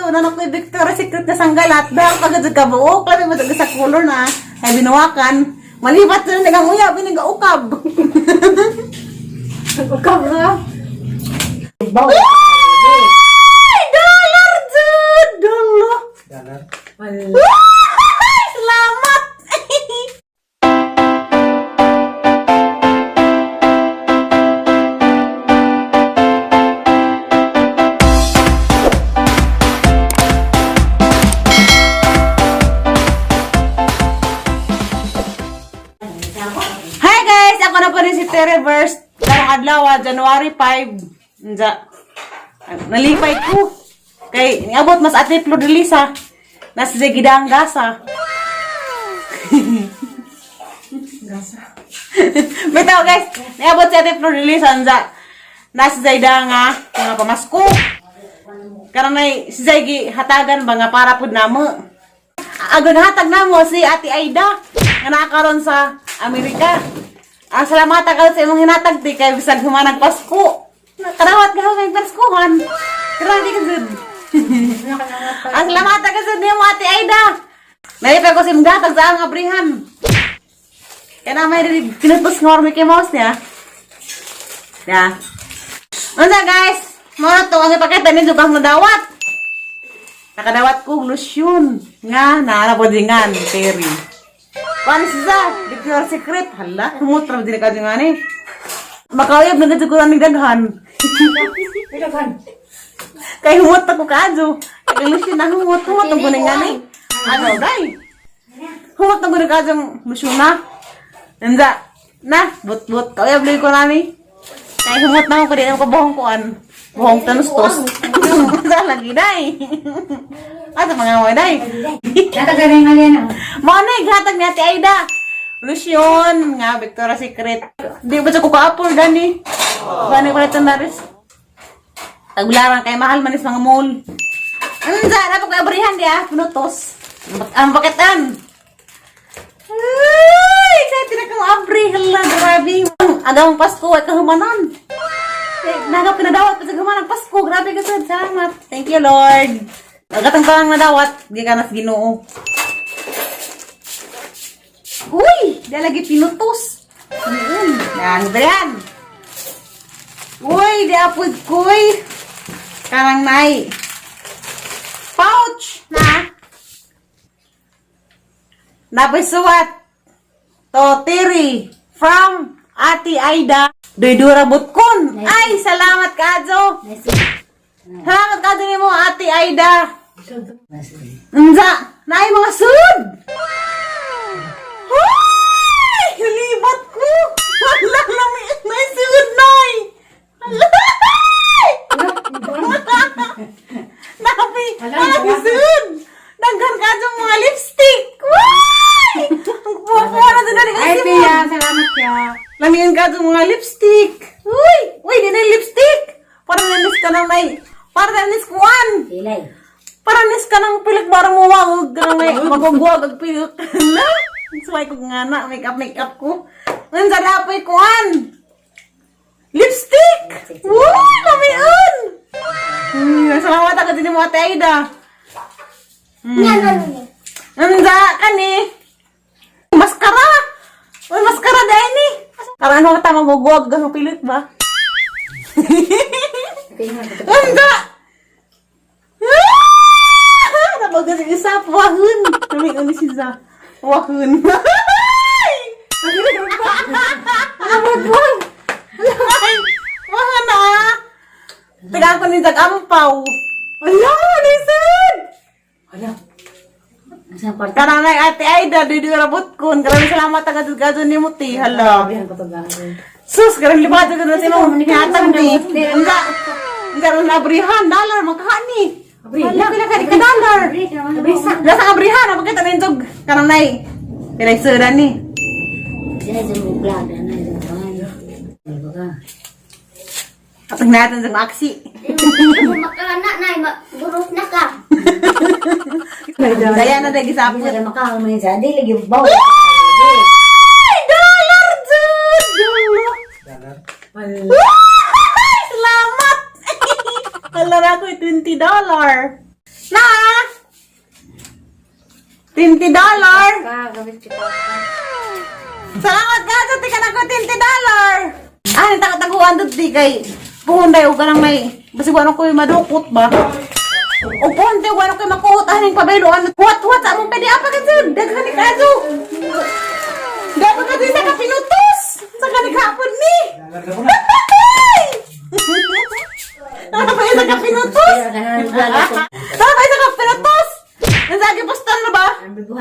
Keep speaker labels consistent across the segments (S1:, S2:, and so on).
S1: to. Nanok ko Victoria Secret na sanggalat. Dahil pagod ka buok. Labi mo sa color na. Ay binuwakan. Malibat na nagang uya. Biniga ukab.
S2: Ukab na.
S1: Ay! Dollar, dude! Dollar!
S3: Dollar.
S2: Wala.
S1: Ay, salamat! Hi guys! Ako na po rin si Tere Verse. Karong adlaw, January 5. Nja. Nalipay ko. Kay niabot mas ate Flor de Lisa. Nasa Gidang Gasa.
S2: Gasa.
S1: Bitaw guys, niabot si Ate Flor de Lisa nja. Nasa Zayda nga mga pamasko. Karon nay si Zay gi hatagan ba nga para pud namo. Agon hatag namo si Ate Aida nga nakaron sa Amerika. Ang salamat ka sa imong hinatag ti kay bisag humanag Pasko. Kadawat ka kay Paskuhan. Grabe ka jud. Ang salamat ka sa nimo Ate Aida. Nalipay ko si imong gatag sa ang abrihan. Kaya na may pinutos nga Mickey Mouse niya. Ya. Unsa guys? Mo na to ang ipakita ninyo kang nadawat. Nakadawat ko lotion nga naara po dingan Terry. Paano siya? Victoria's Secret. Hala, humutra din ka nga ni. Makauyab na gud ko ang daghan.
S2: Pilagan.
S1: Kay humot ako kaadyo. Kay lotion na humot, humot ang kuning nga ni. Ano day? Humot ang kuning kaadyo lotion na. Nanda, na, but-but. Kauyab lagi ko nani. Kay humot na ako, di na ko buhong kuan. Buhong tanustos. Sa lagi day. Asa mga way day.
S2: Natagaling nga yan.
S1: Mo na gatag ni Ate Aida. Lotion nga Victoria's Secret. Di ba sa ko ka-afford dani? Paano ko na naris? Tagularan kay mahal man is mga mall. Unsa na ko abrihan di ah, pinutos. Ang paketan. Ay, excited na kong abri. Hala, grabe. Agang Pasko ay kahumanan. Eh, naga pinadawat pa sa humanang Pasko. Grabe ka sad. Salamat. Thank you, Lord. Agatang pa ang nadawat. Gikan na sa Ginoo. Uy! Di lagi pinutos. Yun. Yan, yan. Uy, di apod koy. Karang nay. Pouch na. Napisuwat. To Terry from Ate Aida. Duydura Butkon. Ay, salamat kaadyo. Salamat kaadyo nimo Ate Aida. Unsa, naay mga sud. Ay! Libat ko! Wala na may sud noy! Hala! Napi!
S2: Wala,
S1: Wala sud! Daghan ka dyan mga lipstick! Why? Ang kuha na doon na
S2: Ay, Pia. Salamat, Pia.
S1: Lamian ka dyan mga lipstick! Uy! Uy, di na yung lipstick! Para nanis ka ng may... Para nanis kuwan!
S2: Ilay.
S1: Para nis ka ng pilik para mo wag ka ng may magugwag ag pilik. Hala! Suway ko nga na make up make up ko. Ngayon sa dapoy kuan. Lipstick! Uy, lamian! Salamat ako din mo Ate Aida. Nanza kani. Maskara! Uy, maskara dahil ni. Karang ano ka tama magugwag ang pilit ba? Unsa! Ah! Nabagas yung isa, wahun. Kami uli si Za. Wahun. Ay! Ay! Wahun na! Tagaan ko ni Zag Ampaw. Ala, nisod!
S2: Wala. Saan kwarta?
S1: Kananay Ate Aida, di rabot ko. Maraming salamat agad gadyo ni Muti. Hala. Sus, karang libat ko na sino. Hatag ni. Unsa? Unsa ron abrihan, dollar makahani. Hala, pila ka ka dollar. Nasa abrihan, ang pagkita nindog kanang nay. Pilay sura ni. Atang natin sa aksi.
S4: Makana na, burot na ka.
S1: Daya na dagi sa apot. Ay, dollar dude! Dollar.
S3: Dollar.
S1: Ay, salamat! Hala na ako, $20. Na $20.
S2: Ka, gawin kita ka.
S1: Salamat ka, dati ka na ko $20. Ah, nagtataguan dati kay puhunday o kanang may basig ano ko madukot ba? O puhunday o ano ko makuot aning pabayloan. Huwat-huwat sa among pwede apa kasi daghan ni kaso. Dapat ka sa kapinutos. Sa kanighapon ni. Ano ba yung sa kapinutos? Tama ba yung sa kapinutos? Nasa gipostan na ba?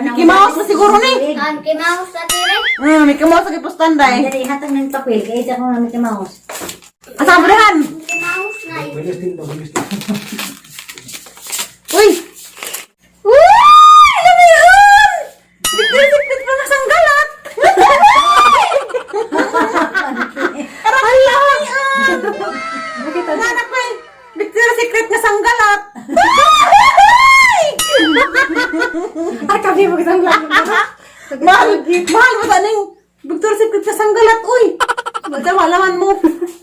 S1: Mickey Mouse na siguro ni.
S4: Ang kimaus sa tire.
S1: Mickey Mouse sa gipostan day.
S2: Dali, hatag ng papel. Kaya isa ko na Mickey Mouse.
S1: Asa mo dahan?
S4: Kimaus na.
S1: Uy! Uy! Ano yun? Bigla-bigla pa nga sanggalat! Hala!
S2: Bakit ang
S1: Nanak ko eh! Victoria's Secret nga sanggalat!
S2: Ay, kami magandang lang.
S1: Mahal! Mahal mo sa Victoria's Secret nga sanggalat, uy! Basta malaman mo.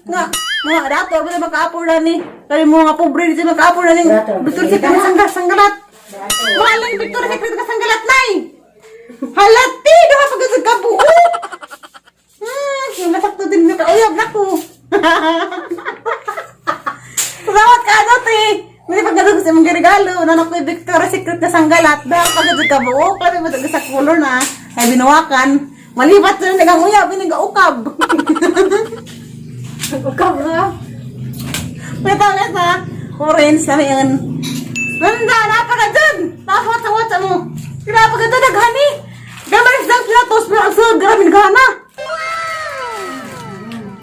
S1: Nga, mga dato, ba maka-afford na ni? Kaya mo nga pobre, di maka-afford na ni. Victoria's Secret nga sanggalat. Mahal ang Victoria's Secret nga sanggalat, nay! Halati! Duha pa gud sa kabuo! Yung nasakto din na kauyab na ko. Salamat ka, ano, te! May pagkatapos sa imong regalo, nanak ko yung Victoria's Secret na sanggalat. Dahil pagkatapos ka buo, kami mo sa color na, ay binuwakan. Malibat na nagang uyab, nagaukab.
S2: Ikaw ha?
S1: May tawag na, orange na yun. Nanda, napaka dyan! Tapos sa watsa mo. Grabe ka dyan, naghani! Gamay sa pinatos, pero ang sud, grabe naghana.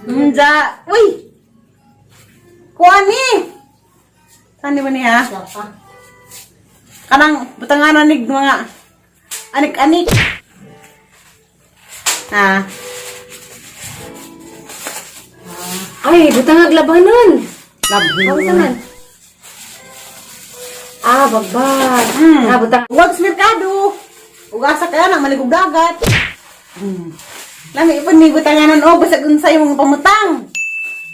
S1: Nja, uy! Kuani! Saan di ba niya? Kanang butanganan ni mga anik-anik. Ah,
S2: Ay, butang aglabanon.
S1: love.
S2: Kamusta man? Ah, bagbag. Ah, butang.
S1: Huwag sa merkado. Ugasa ka na, maligog dagat. Lami ipon ni butanganan o basag unsay mong pamutang.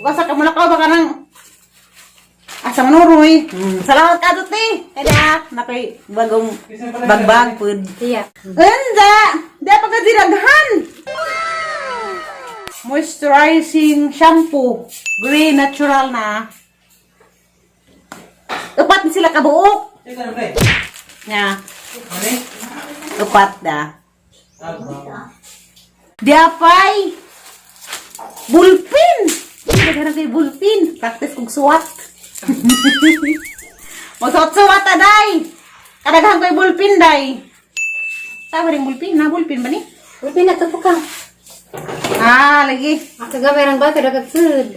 S1: Ugasa ka muna ka baka nang asa manuroy. Salamat ka te. Kada nakoy bagong bagbag pud.
S2: Iya.
S1: Unsa? Di pa ka diraghan. Moisturizing shampoo. Green natural na. Upat ni sila kabuok. Nga. Upat da. Diapay. Bulpin. Daghan kay bulpin. Practice kog suwat. Magsuwat-suwat ta day. Kadaghan ko'y bulpin day. Tama rin bulpin na bulpin ba ni?
S2: Uy, pinatupo ka.
S1: Ah, lagi.
S2: Ang kagamay ng bata, dagagsud.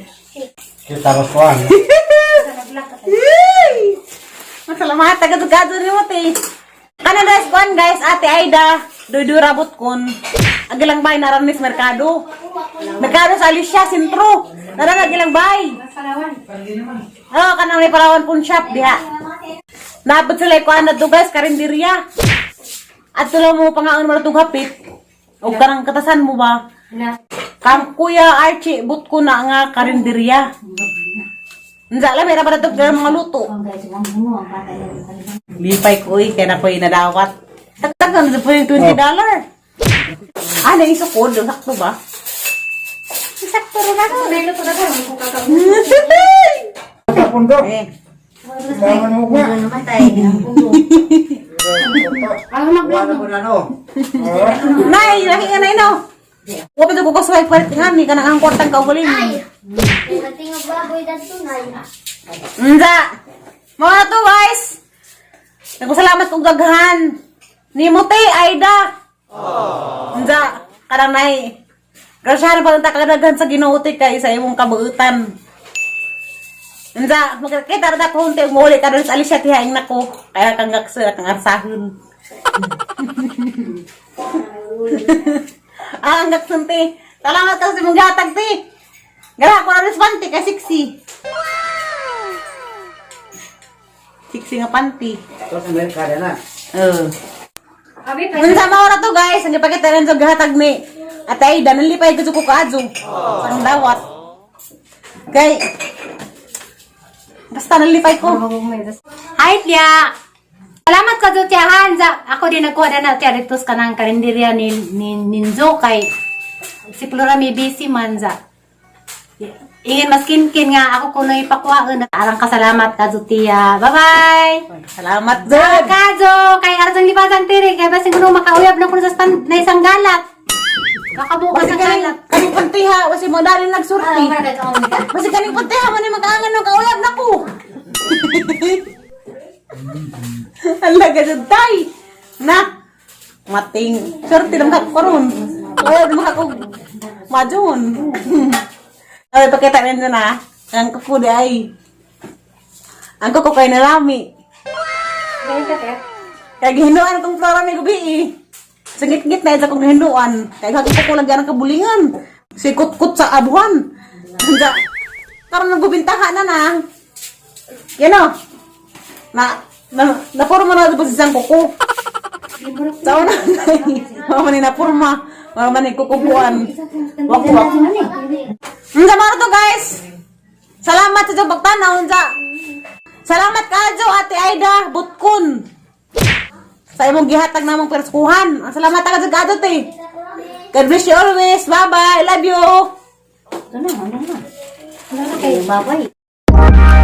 S3: Kita ko kuan.
S1: Yay! Masalamat tagadugado ni mo te. Kana guys, kuan guys, Ate Aida, duy rabot kon. Agilang bay naranis merkado. Merkado sa Alicia Sentro. Naran agilang bay.
S2: Palawan.
S1: Oh, kanang may Palawan pun shop diha. Napod sila kuan na guys, karinderya. At tulo mo pangaon mo itong hapit. O kanang katasan mo ba?
S2: Na.
S1: Kam Kuya Archie, but ko na nga karinderya. Unsa lang, meron pa na ito mga luto.
S2: Ang guys, ang humo, ang bata yan.
S1: Lipay ko eh, kaya na ko inadawat. Tagtag na po yung $20. Ah, naisukod. Sakto ba? Sakto rin ako.
S2: Ay, luto na ka. Ang kuka ka.
S3: Pundo.
S1: Eh,
S3: Kailangan mo ba?
S2: Ano naman tayo? Ang pugo. Ang
S3: Wala mo na no.
S1: Nay, laki ka na ino. Huwag pa ito kukasway palit nga ni, kanang ang kwartang kaugaling.
S4: Ay. Matingog baboy dadto nay.
S1: Unsa? Mga to guys. Nagpasalamat kong gaghan. Ni Muti, Aida. Unsa? Kanang nay. Grasyahan pa ta kadaghan sa Ginoo te kay sa imong kabuutan. Unsa? Magkita ra ta hunti umuuli ka dun sa Alicia tihaing nako. Kaya kang gaksa kang arsahon. Ah, ang gaksun te. Salamat ka sa imong gatag te. Gara ko na panty kay 60. 60 nga panty.
S3: Tapos ang kada na.
S1: Oo.
S2: Abi, pa.
S1: Unsa mao ra to guys, ang gipakita rin sa gahatag ni Ate Aida nalipay ko ko kaadyo. Sa akong dawat. Kay basta nalipay ko.
S2: Hi, Tia. Salamat ka tiyahan. Sa, ako din nagkuha na na tiya dito sa kanang karinderya ni Ninzo kay si Flora may busy man za. Ingin mas kinkin nga ako kuno ipakuhaan. Arang kasalamat ka tiya. Bye-bye.
S1: Salamat jud.
S2: Kajo, kay arang lipasan tiri kay basin kuno makauyab na kuno sa stand na isang galat. Kakabukas
S1: Basi
S2: ang
S1: kaning
S2: galat.
S1: kaning pantiha, wasi mo dali nagsurti.
S2: Ah, para ka
S1: Basi kaning pantiha man ni mag-angan ng kauyab na ko. Ala ka jud tay. Na. Mating. Surti lang ka karon. Uyab mo ako majon. Ay, pakita ninyo na. Ang kuko di ay. Ang kuko kay nalami. Kaya gihinuan kong Flora may gabi eh. Sa ngit-ngit na ito kong gihinuan. Kaya gagawin ko lagyan ng kabulingan. Sikot-kot sa abuhan. Kaya, karon nagbubintaha na na. Yan o. Na, napurma na ito sa isang kuko. Sa una na Mama ni napurma. Mama ni kukukuan. Wak-wak. Unsa maro to, guys. Salamat sa pagtanaw unsa. Salamat kaayo, Ate Aida Butkon, sa imong gihatag namong perskuhan. Ang salamat ka sa gadot eh. God bless you always. Bye-bye. Love you.
S2: Ito na, ano na. Wala na kayo, bye-bye.